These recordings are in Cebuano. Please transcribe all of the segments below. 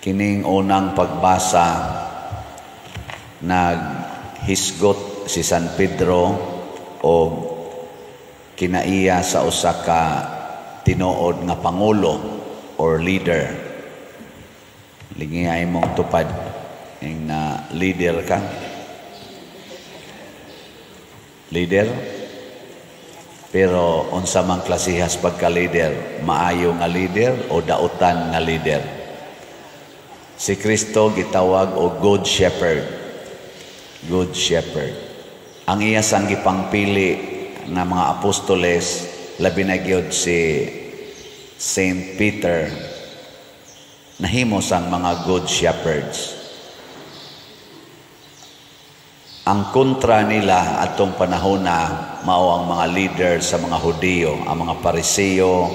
Kining unang pagbasa, naghisgot si San Pedro o kinaiya sa usa ka tinuod nga pangulo or leader. Lingi mong tupad ing na leader ka. Leader? Pero unsa man klasihas pagka-leader, maayo nga leader o dautan nga leader? Si Kristo gitawag og Good Shepherd. Good Shepherd. Ang iya sang gipangpili nga mga apostoles, labi na gyud si Saint Peter, nahimo sang mga good shepherds. Ang kontra nila atong panahon na mao ang mga leader sa mga Hudiyo, ang mga Pariseo,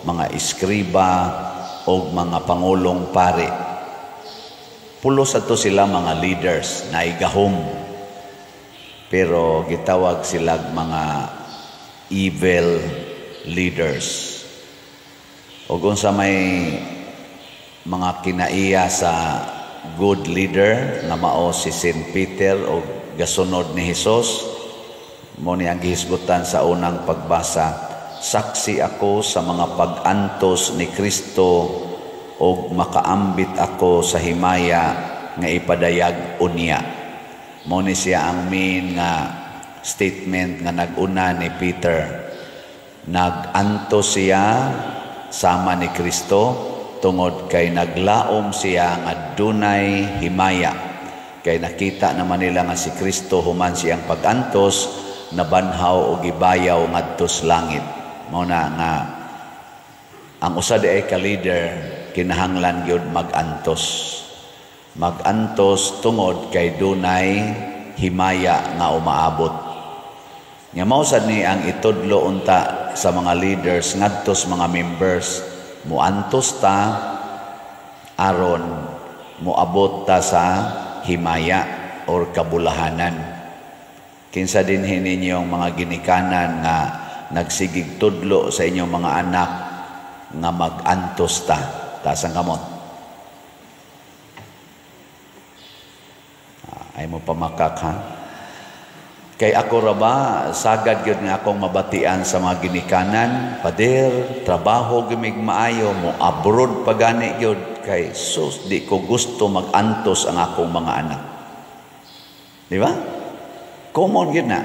mga eskriba o mga pangulong pari. Pulos ato sila mga leaders na igahom. Pero gitawag sila mga evil leaders. O kung sa may mga kinaiya sa good leader nga mao si Saint Peter o gasunod ni Hesus, mo ni ang gihisgutan sa unang pagbasa: saksi ako sa mga pag-antos ni Kristo og makaambit ako sa himaya nga ipadayag unya. Mo ni siya ang main nga statement nga nag-una ni Peter. Nag-antos siya sama ni Kristo tungod kay naglaom siya nga dunay himaya. Kay nakita naman nila nga si Kristo, human siyang pag-antos, nabanhaw o gibayaw ngadto sa langit. Mao na nga ang usa di ay ka leader kinahanglan gyud mag-antos. Mag-antos tungod kay dunay himaya nga umaabot. Nya mao sad ni ang itudlo unta sa mga leaders ngadto sa mga members: muantos ta aron moabot ta sa himaya or kabulahanan. Kinsa dinhi ninyong mga ginikanan nga nagsigig tudlo sa inyong mga anak nga mag-antos ta? Taas ang kamot. Ay mo pamakak ha? Kay ako ra ba, sagad gyud nga akong mabatian sa mga ginikanan, "Pader, trabaho gimig maayo, mo abroad pa gani gyud kay sus, di ko gusto mag-antos ang akong mga anak." Di ba? Common gyud na.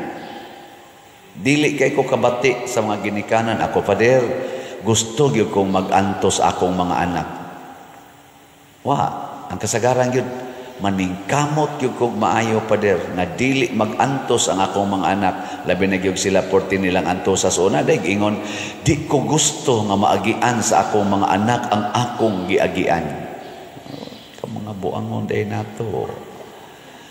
Dili kay ko kabati sa mga ginikanan, "Ako, pader, gusto gyud kong mag-antos akong mga anak." Wa, ang kasagaran gyud, "Maningkamot gyud kog maayo, pader, nga dili mag-antos ang akong mga anak." Labi na gyud sila porti nilang antosa sa una, dahil ingon, "Di ko gusto nga maagian sa akong mga anak ang akong giagian." Ka mga buangon day nato.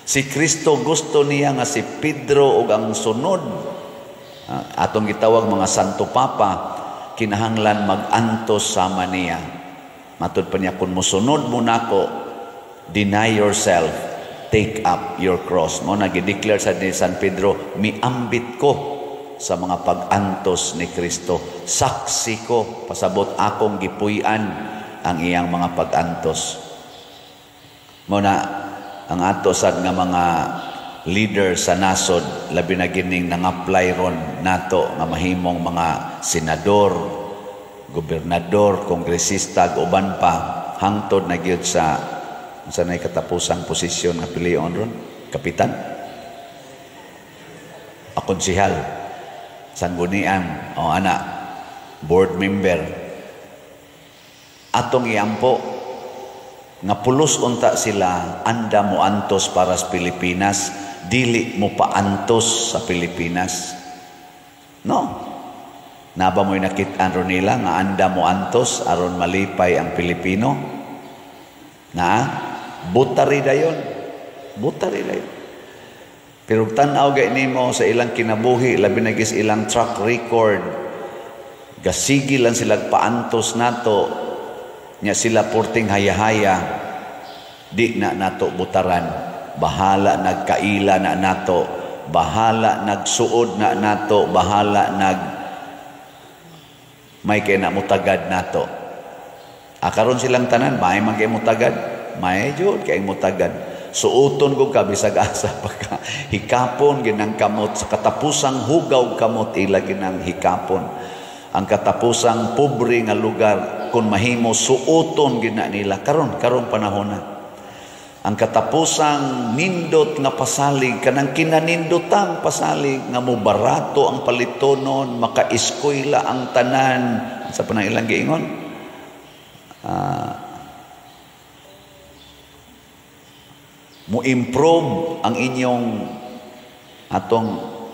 Si Kristo, gusto niya nga si Pedro ug ang sunod, atong gitawag mga Santo Papa, kinahanglan mag-antos sama niya. Matud pa niya, "Kung mosunod mo nako, deny yourself, take up your cross." Mo nagi-declare sa ni San Pedro, "Miambit ko sa mga pag-antos ni Kristo. Saksi ko, pasabot akong gipuy-an ang iyang mga pag-antos." Mo na ang ato sad nga mga leader sa nasod, labi na gining nang-apply ron nato nga mahimong mga senador, gobernador, kongresista ug uban pa, hangtod na gyud sa unsa nay katapusang posisyon nga pilion ron, kapitan, a konsehal, sanggunian o ana, board member, atong iampo nga pulos unta sila anda mo antos para sa Pilipinas, dili mo paantos sa Pilipinas. No? Naba mo'y nakit-an ron nila nga anda mo antos aron malipay ang Pilipino? Na butari dayon. Butari dayon. Pero tan-aw gay nimo sa ilang kinabuhi, labi na gis ilang track record, gasigi lang sila paantos nato, nya sila porting haya-haya, di na nato butaran. Bahala nagkaila na nato, bahala nagsuod na nato, bahala nag may kay na mutagad nato. Ah, karon silang tanan, may man kay mutagad, may jud kay mutagad. Suoton ko ka bisag asa pa ka. Hikapon ginang kamot sa katapusang hugaw kamot ila ginang hikapon. Ang katapusang pobre nga lugar kung mahimo suoton gina nila karon karong panahon na. Ang katapusang nindot nga pasalig kanang kinanindotang pasalig nga mobarato ang palitonon, makaeskwela ang tanan sa panang ilang giingon. Mo improve ang inyong atong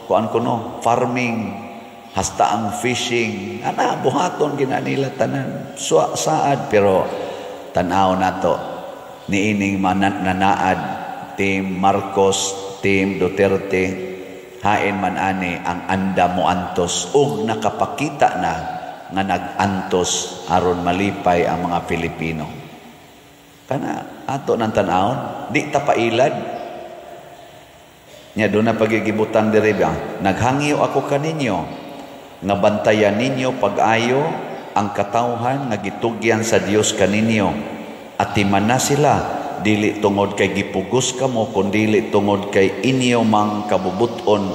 kuan kuno farming hasta ang fishing ana buhaton gina nila tanan so, saad pero tan-aw nato niining nanaad Team Marcos, Team Duterte, hain man ani ang anda mo antos ug nakapakita na nga nag-antos aron malipay ang mga Pilipino. Kana ato nang tan-awon, di ta pailad. Nya doon na pagigibutang diri ba, naghangyo ako kaninyo nga bantayan ninyo pag-ayo ang katawhan nga gitugyan sa Dios kaninyo. Atiman na sila dili tungod kay gipugos kamo kundi tungod kay inyo mang kabubuton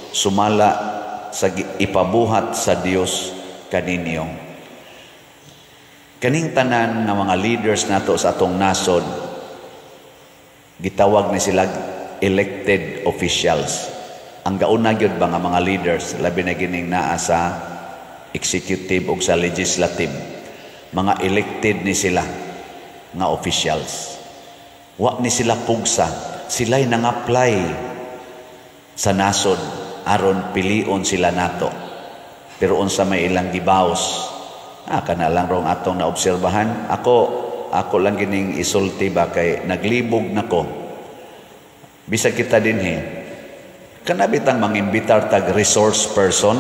sumala sa ipabuhat sa Dios kaninyo. Kaning tanan nga mga leaders nato sa atong nasod, gitawag ni sila elected officials. Ang gauna gyud ba nga mga leaders, labi na gining naa sa executive ug sa legislative, mga elected ni sila nga officials. Wa ni sila pugsa, sila'y nang-apply sa nasod aron pilion sila nato. Pero unsa may ilang gibaos, kana lang rong atong naobserbahan. Ako lang gining isulti ba kay naglibog nako. Bisag kita dinhi, kana bitang mangimbitar tag resource person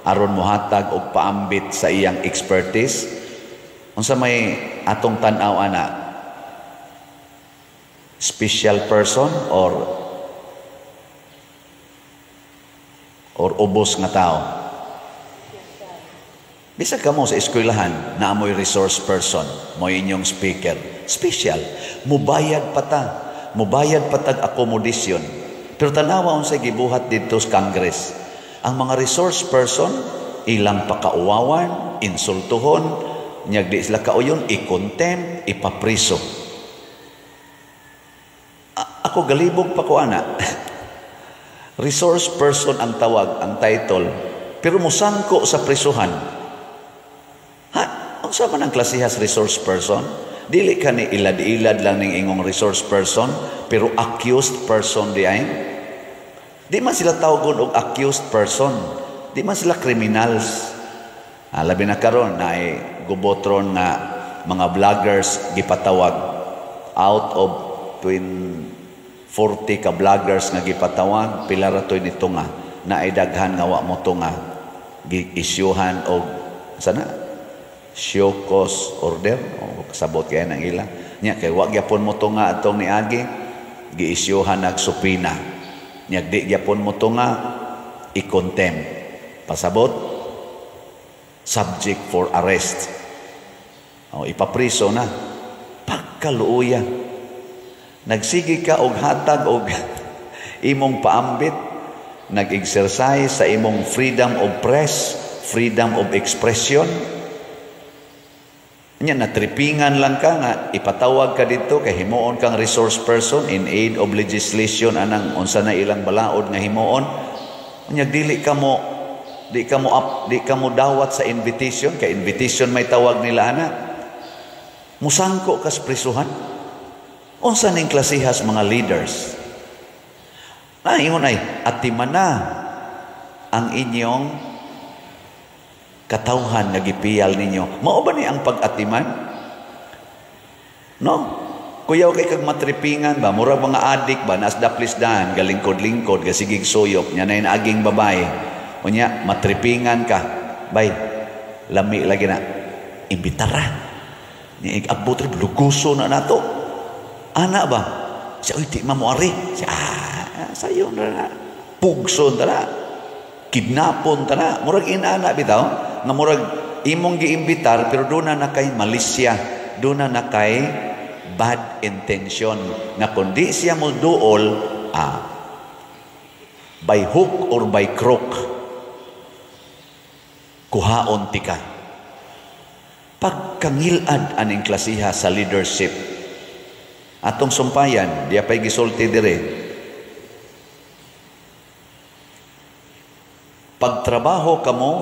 aron mohatag og paambit sa iyang expertise. Unsa may atong tan-aw ana? Special person or ubos nga tao? Bisag kamo sa eskwelahan, naa mo'y resource person, mo'y inyong speaker. Special. Mubayad pa ta. Mubayad pa tag accommodation. Pero tanawa unsay gibuhat didto sa Congress. Ang mga resource person, ilang pakauwawan, insultuhon, nyag di sila kauyon, i-contempt, ipapriso. Ako galibog pa ko ana. Resource person ang tawag, ang title, pero musangko sa prisuhan. Ha, unsa man ang klasehas resource person? Dili ka ni ilad-ilad lang ning ingong resource person, pero accused person di ay. Di man sila tawgon og accused person. Di man sila criminals. Labi na karon na ay gubotron nga mga vloggers gipatawag. Out of twin 40 ka vloggers nga gipatawag, pila ra toy nito nga naay daghan nga wa mo tunga giisyuhan og sana show cause order o kasabot kay nang ila nya kay wa gyapon mo tunga atong niagi giisyuhan nag supina nya di gyapon mo tunga i-contempt, pasabot subject for arrest o ipapriso na. Pagkaluoya nagsige ka og hatag og imong paambit, nag-exercise sa imong freedom of press, freedom of expression. Nya natripingan lang ka nga ipatawag ka dito kay himuon kang resource person in aid of legislation anang unsa na ilang balaod nga himuon. Nya dili ka mo di ka mo up, di ka mo dawat sa invitation kay invitation may tawag nila ana. Musangko kas prisuhan. Unsa ning klasehas mga leaders? Naingon ay atiman na ang inyong katawhan nga gipiyal ninyo. Mao ba ni ang pag-atiman? No? Kuyaw kay kag matripingan ba? Murag mga adik ba? Nas daplis daan, galingkod-lingkod, gasigig suyop, nya na aging babae. Unya, matripingan ka. Bay, lami lagi na. Imbitara. Ni abot luguso na nato. Ana ba? Siya, uy, di mamuari. Siya, sayon na. Pugson ta na. Kidnapon ta na. Murag inana bitaw. Nga murag imong giimbitar pero duna na kay malisya, duna na kay bad intention nga kung di siya mo duol, by hook or by crook, kuhaon tika. Pagkangilad aning klasiha sa leadership, atong sumpayan, diya pa'y gisulti dire. Pagtrabaho kamo,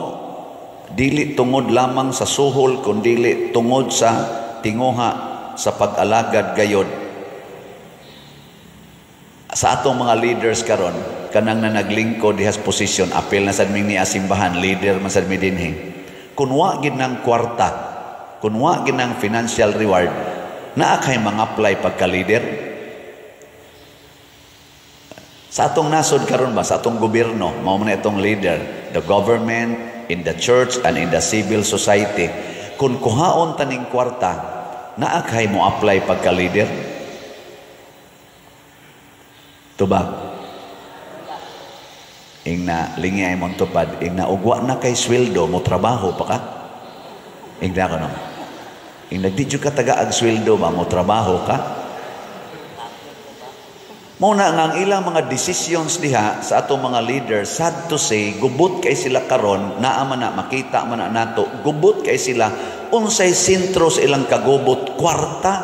dili tungod lamang sa suhol, kundili tungod sa tinguha sa pag-alagad gayod. Sa atong mga leaders karon, kanang na naglingkod dihas posisyon, apil na sad mi ni asimbahan, leader man sad mi dinhi. Kun wa gid nang kwarta, kun wa gid nang financial reward, naa kay mga apply pagka-leader? Sa atong nasod karon ba, sa atong gobyerno, mao man itong leader, the government, in the church, and in the civil society. Kung kuhaon taning kwarta, naa kay mo apply pagka-leader? Tubag. Ingna, lingi ay mong tupad. Ingna, ugwa na kay sweldo, mo trabaho pa ka? Ingna ko no. Ingna, di ka taga-ag sweldo ba, mo trabaho ka? Muna nga ang ilang mga decisions diha sa atong mga leaders, sad to say, gubot kay sila karon, naa man na, makita man na nato, gubot kay sila, unsay sentro sa ilang kagubot, kwarta.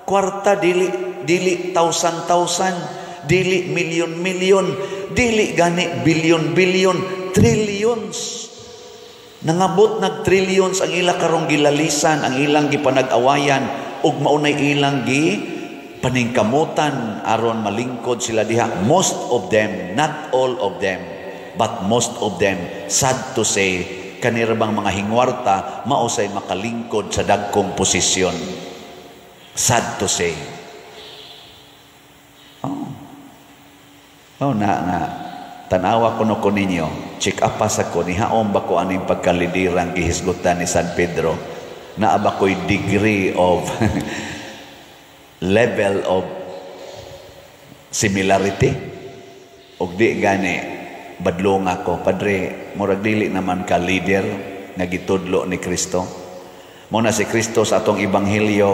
Kwarta, dili, dili thousand thousand, dili milyon milyon, dili gani bilyon bilyon, trillions. Nangabot nag trillions ang ila karong gilalisan, ang ilang gipanag-awayan, ug maunay ilang gi paningkamutan aron malingkod sila diha. Most of them, not all of them, but most of them, sad to say, kanira bang mga hingwarta mausay makalingkod sa dagkong posisyon. Sad to say. Oh. Oh, na nga. Tanawa ko no ko ninyo, check up pa sa ko, nihaom ba ko aning pagkalidirang gihisgutan ni San Pedro? Naa ba ko'y degree of level of similarity? Og di gani badlong ako, padre, murag dili naman ka leader nga gitudlo ni Kristo. Mo na si Kristo sa atong ebanghelyo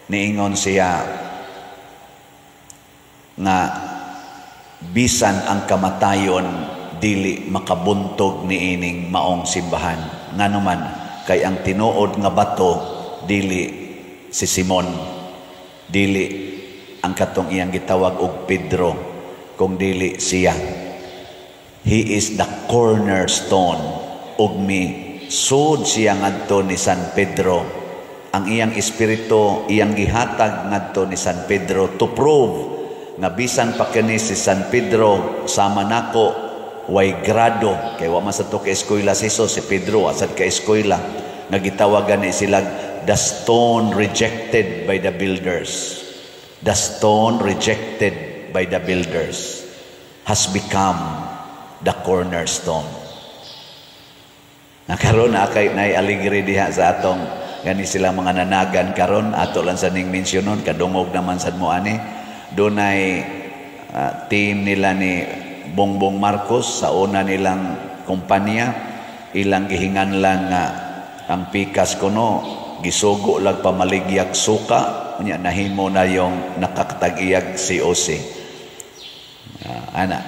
niingon siya nga bisan ang kamatayon dili makabuntog niining maong simbahan. Ngano man kay ang tinuod nga bato dili si Simon, dili ang katong iyang gitawag og Pedro, kung dili siya. He is the cornerstone. Ug mi sud siya ngadto ni San Pedro. Ang iyang espiritu iyang gihatag ngadto ni San Pedro to prove nga bisan pa kini si San Pedro sama nako way grado, kay wa man sa to ka eskwela si Jesus, si Pedro asad ka eskwela, nga gitawagan ni sila the stone rejected by the builders. The stone rejected by the builders has become the cornerstone. Nakaroon na kay nay aligre diha sa atong gani sila mga nanagan karon, ato lang sa ning mensyonon, kadungog naman sad mo ani. Dunay team nila ni Bongbong Marcos sa una nilang kumpanya, ilang gihinganlan nga ang pikas kuno gisugo lag pamaligyag suka, unya nahimo na yung nakakatag-iyag COC. Ana,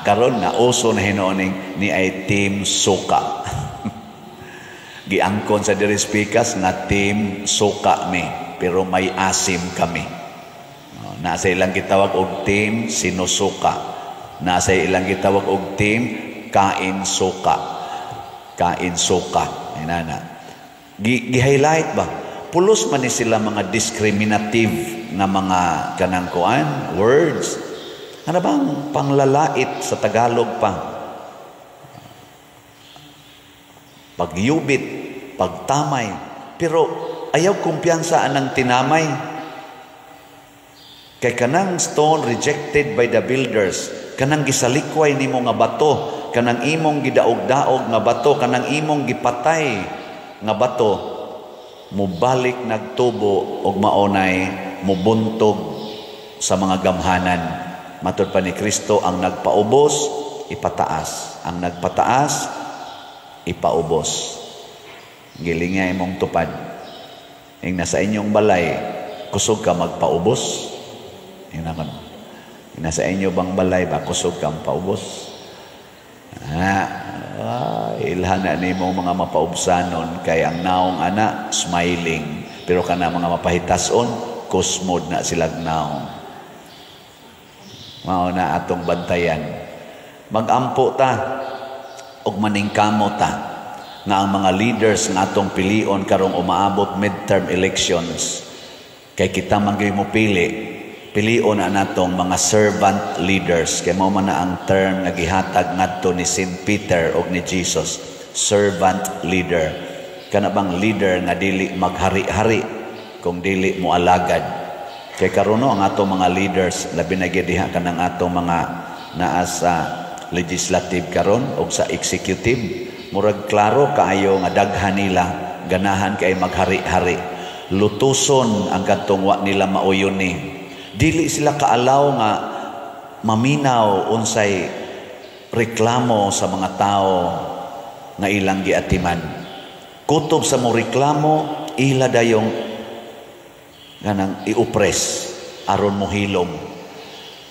karon na uso na hinuon ni ay team suka. Giangkon sa diri pikas nga team suka mi, pero may asim kami. Nasa ilang gitawag og team sinusuka. Nasa ilang gitawag og team kain suka. Kain suka. Inana. Gi-highlight ba? Pulos man ni sila mga discriminative nga mga kanang kuan words. Ano bang panglalait sa Tagalog pa? Pagyubit, pagtamay. Pero ayaw kumpiyansa anang tinamay. Kay kanang stone rejected by the builders, kanang gisalikway nimo nga bato, kanang imong gidaog-daog nga bato, kanang imong gipatay nga bato, mubalik nagtubo og maonay mubuntog sa mga gamhanan. Matud pa ni Kristo, ang nagpaubos, ipataas. Ang nagpataas, ipaubos. Gilinga imong tupad. Ing nasa inyong balay, kusog ka magpaubos? Ing nako. Ing nasa inyo bang balay ba, kusog ka paubos? Ah, ilhan na nimo mga mapaubsanon kay ang naong ana smiling, pero kana mga mapahitason, kusmod na silag naong. Mao na atong bantayan. Magampo ta ug maningkamo ta nga ang mga leaders nga atong pilion karong umaabot midterm elections, kay kita man gyud mo pili, pilion na natong mga servant leaders, kay mao man na ang term nga gihatag ngadto ni Saint Peter ug ni Jesus, servant leader. Kana bang leader nga dili maghari-hari kung dili mo alagad. Kay karon, no, ang atong mga leaders, labi na gyud diha kanang atong mga naa sa legislative karon og sa executive, murag klaro kaayo nga daghan nila ganahan kay maghari-hari, lutuson ang kadtong wa nila mauyon ni. Dili sila kaalaw nga maminaw unsay reklamo sa mga tao nga ilang giatiman. Kutob sa mo reklamo, ila dayong ganang i-oppress aron mo hilom.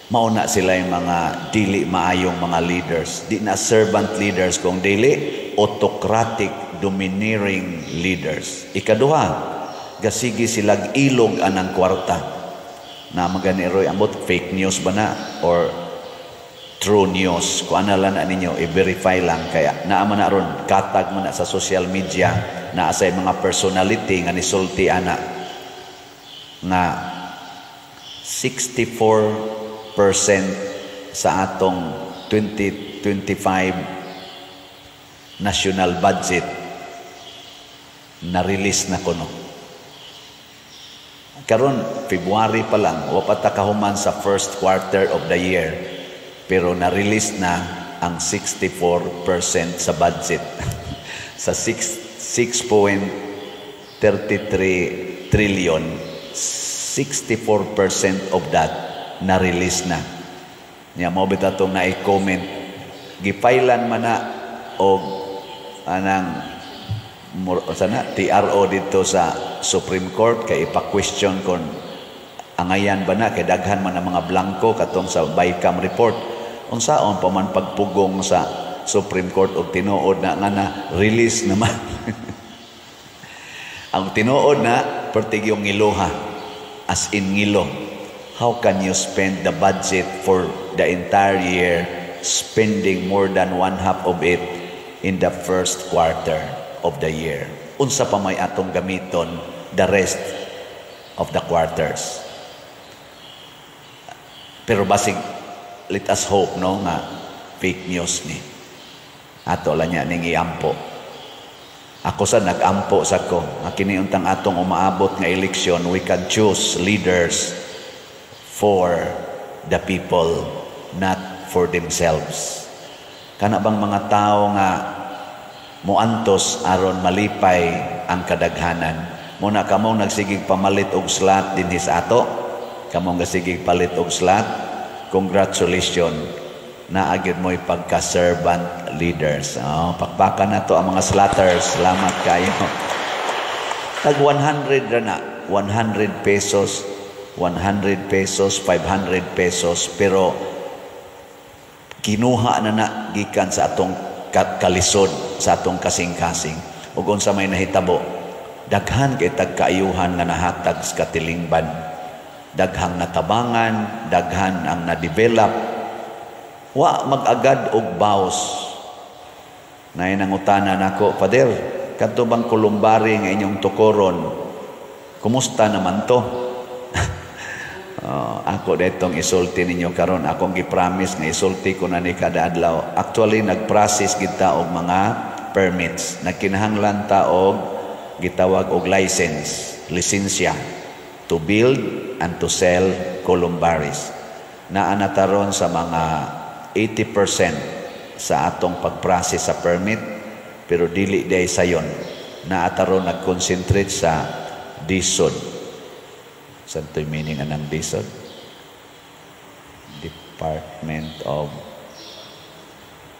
Mao na sila yung mga dili maayong mga leaders. Di na servant leaders kung dili autocratic, domineering leaders. Ikaduha, gasigi silag ilog anang kwarta. Na magani roy ambot fake news ba na or true news. Kung ano lang na ninyo, i-verify lang. Kaya naa man na ron, katag man na sa social media, naa sa mga personality nga nisulti ana nga 64% sa atong 2025 national budget na-release na kuno. Karon February pa lang, wa pa ta kahuman sa first quarter of the year, pero na-release na ang 64% sa budget. Sa 6 6.33 trillion, 64% of that na-release na. Nya mo bitaw atong na-comment, gipailan man na og anang sana TRO dito sa Supreme Court kay ipa-question kon angayan ba na, kay daghan man ang mga blanko katong sa BICAM report. Unsaon pa man pagpugong sa Supreme Court og tinuod na nga na release naman? Ang tinuod na pertig yung ngiloha, as in ngilo. How can you spend the budget for the entire year, spending more than one half of it in the first quarter of the year? Unsa pa may atong gamiton the rest of the quarters? Pero basig, let us hope, no, nga fake news ni. Ato lang niya ning iampo. Ako sa nag-ampo sa ko nga kini untang atong umaabot nga eleksyon, we can choose leaders for the people, not for themselves. Kana bang mga tao nga muantos aron malipay ang kadaghanan. Muna kamong nagsigig pamalit og slot dinhi sa ato, kamong gasigig palit og slot, congratulations, naa gyud mo'y pagka-servant leaders. Oh, pakpakan na to ang mga slotters. Salamat kayo. Tag 100 ra na. 100 pesos, 100 pesos, 500 pesos, pero kinuha na na gikan sa atong kalisod, sa atong kasing-kasing. Ug unsa may nahitabo, daghan kay tagkaayuhan nga nahatag sa katilingban. Daghang natabangan, daghan ang na-develop. Wa mag-agad og baws. Nay nangutana nako, "Father, kadto bang columbary nga inyong tukoron, kumusta naman to?" Oh, ako detong isulti ninyo karon, akong gi-promise nga isulti ko na ni kada adlaw. Actually, nag-process kita og mga permits. Nagkinahanglan ta og gitawag og license, lisensya to build and to sell columbaries. Naa na taron sa mga 80% sa atong pag-process sa permit, pero dili day sayon. Naa taron nag-concentrate sa DHSUD. Saan to'y meaning anang DHSUD? Department of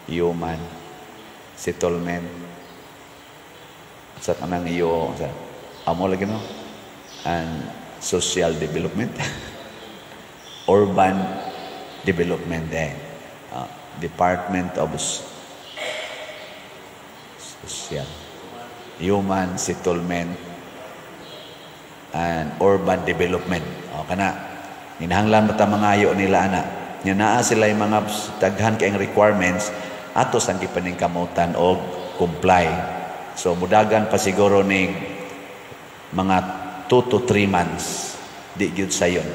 Human Settlement. Sa kanang iyo sa amo lagi, no, and social development, urban development eh. Department of Social Human Settlement and Urban Development. O kana ninahanglan ba ta mangayo nila ana nya naa sila yung mga daghan kayong requirements ato sang gipaningkamutan og comply. So mudagan pa siguro ning mga 2 to 3 months, di gyud sayon.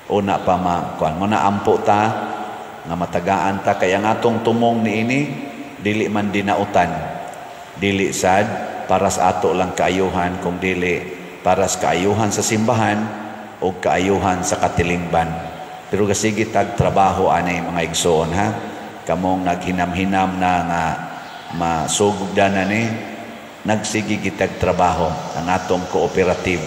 Una pa ma kuan mo na, ampo ta nga matagaan ta kay ang atong tumong niini dili man dinautan, dili sad para sa ato lang kaayuhan, kung dili para sa kaayuhan sa simbahan o kaayuhan sa katilingban. Pero gasige tag trabaho ani, mga igsoon, ha. Kamong naghinam-hinam na nga masugdan na ni, nagsige gitag trabaho ang atong cooperative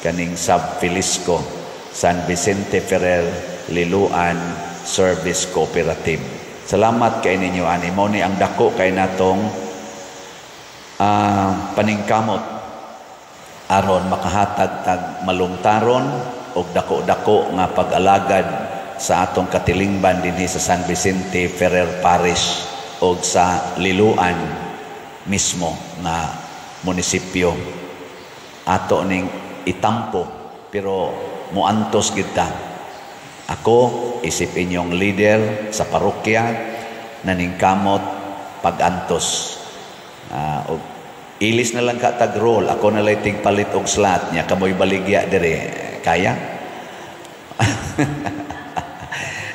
kaning Sub Filisco, San Vicente Ferrer Liloan Service Cooperative. Salamat kay ninyo ani. Mao ni ang dako kay natong paningkamot aron makahatag tag malungtaron og dako-dako nga pag-alagad sa atong katilingban dinhi sa San Vicente Ferrer Parish og sa Liloan mismo nga munisipyo. Ato ning itampo, pero muantos gid ta. Ako isip inyong leader sa parokya, naningkamot pagantos. Og ilis na lang ka tag role, ako na lang tigpalit og slot nya, kamoy baligya dire, kaya?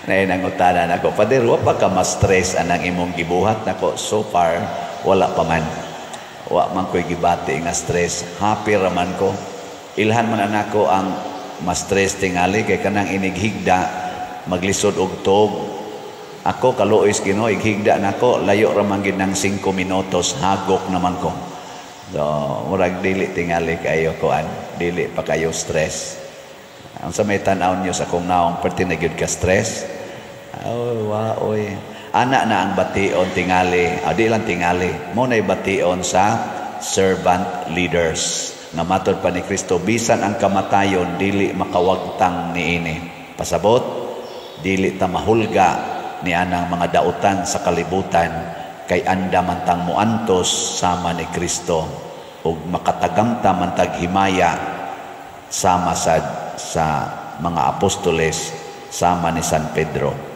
Nay nangutana nako, "Pader, wa pa ka ma-stress anang imong gibuhat?" Nako, so far wala pa man. Wa man ko'y gibati nga stress. Happy ra man ko. Ilhan man nako ang ma-stress tingali kay kanang inighigda maglisod og tog. Ako kaluoy sa Ginoo, ighigda nako layo ra man gid ng 5 minutos, hagok naman ko. So, murag dili tingali kayo kuan, dili pa kayo stress. Ang sa may tan-aw niyo sa akong naong, perti na gyud ka stress. Oh, wa oy. Ana na ang bation tingali, ah, di lang tingali. Mo na'y bation sa servant leaders. Nga matod pa ni Kristo, bisan ang kamatayon dili makawagtang niini. Pasabot, dili ta mahulga ni anang mga dautan sa kalibutan kay anda man tang muantos sama ni Kristo ug makatagam ta man tag himaya sama sa mga apostoles, sama ni San Pedro.